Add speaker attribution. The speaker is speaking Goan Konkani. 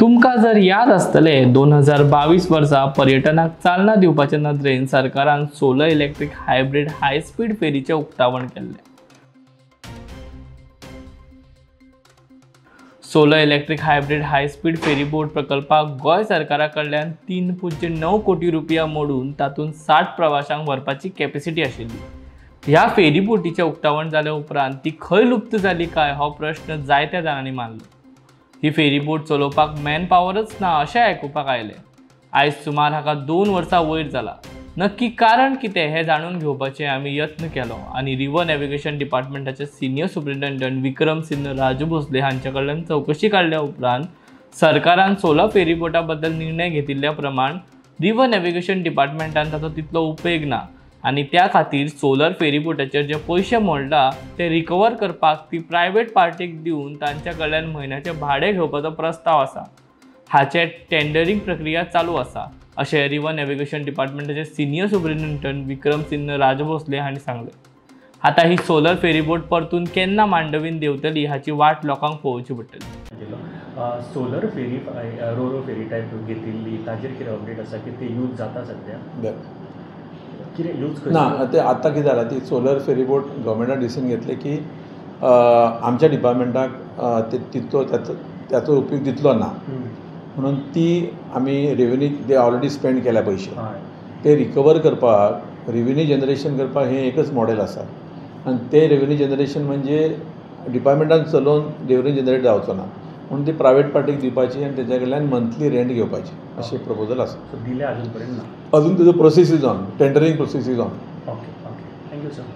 Speaker 1: तुमकां जर याद आसतले 2022 वर्सा पर्यटनाक चालना दिवपाचे नदरेन सरकारान solar electric hybrid high speed फेरीचें उक्तावण केल्लें. Solar electric hybrid high speed ferryboat प्रकल्पाक गोंय सरकारा कडल्यान 3.9 कोटी रुपया मोडून तातूंत 60 प्रवाशांक व्हरपाची कॅपेसिटी आशिल्ली. ह्या फेरीबोटीचें उक्तावण जाल्या उपरांत ती खंय लुप्त जाली काय हो प्रश्न जायत्या जाणांनी मांडलो. ही फेरीबोट चलोवपाक मॅन पावरच ना अशें आयकुपाक आयलें. आयज सुमार हाका 2 वर्सां वयर जाला. नक्की कारण कितें हें जाणून घेवपाचें आमी यत्न केलो आनी रिवर नॅव्हिगेशन डिपार्टमेंटाचे सिनियर सुप्रिंटेंडंट विक्रम सिन्ह राजू भोसले हांचे कडल्यान चवकशी काडल्या उपरांत सरकारान सोलर फेरीबोटा बद्दल निर्णय घेतिल्ल्या प्रमाण रिवर नॅव्हिगेशन डिपार्टमेंटान ताचो तितलो उपेग ना आनी त्या खातीर सोलर फेरीबोटाचेर जे पयशे मोडला ते रिकवर करपाक ती प्रायवेट पार्टीक दिवन तांच्या कडल्यान म्हयन्याचें भाडें घेवपाचो प्रस्ताव आसा. हाचे टेंडरींग प्रक्रिया चालू आसा अशें रिवर नॅव्हिगेशन डिपार्टमेंटाचे सिनियर सुप्रिंटेंडंट विक्रम सिन्ह राजभोसले हांणी सांगलें. आतां ही सोलर फेरीबोट परतून केन्ना मांडवीन देंवतली हाची वाट लोकांक पळोवची पडटली.
Speaker 2: Solar ferry roro ferry type घेतिल्ली ताजेर कितें अपडेट आसा की ते यूज जाता सद्या? कितें यूज
Speaker 3: ना ते आतां कितें जालां ती सोलर फेरीबोट गव्हर्मेंटान डिसिजन घेतलें की आमच्या डिपार्टमेंटाक ते तितलो ताचो उपयोग तितलो ना म्हणून ती आमी रेवेन्यू ते ऑलरेडी स्पेंड केल्या पयशे ते रिकवर करपाक रेवेन्यू जनरेशन करपाक हें एकच मॉडेल आसा आनी ते रेवेन्यू जनरेशन म्हणजे डिपार्टमेंटान चलोवन रेवेन्यू जनरेट जावचो ना म्हणून ती प्रायवेट पार्टीक दिवपाची आनी तेच्या कडल्यान मंथली रेंट घेवपाची अशें प्रपोजल आसा.
Speaker 2: दिल्या अजून पर्यंत ना?
Speaker 3: अजून तेजो process is on, tendering process is on.
Speaker 2: Okay okay, thank you sir.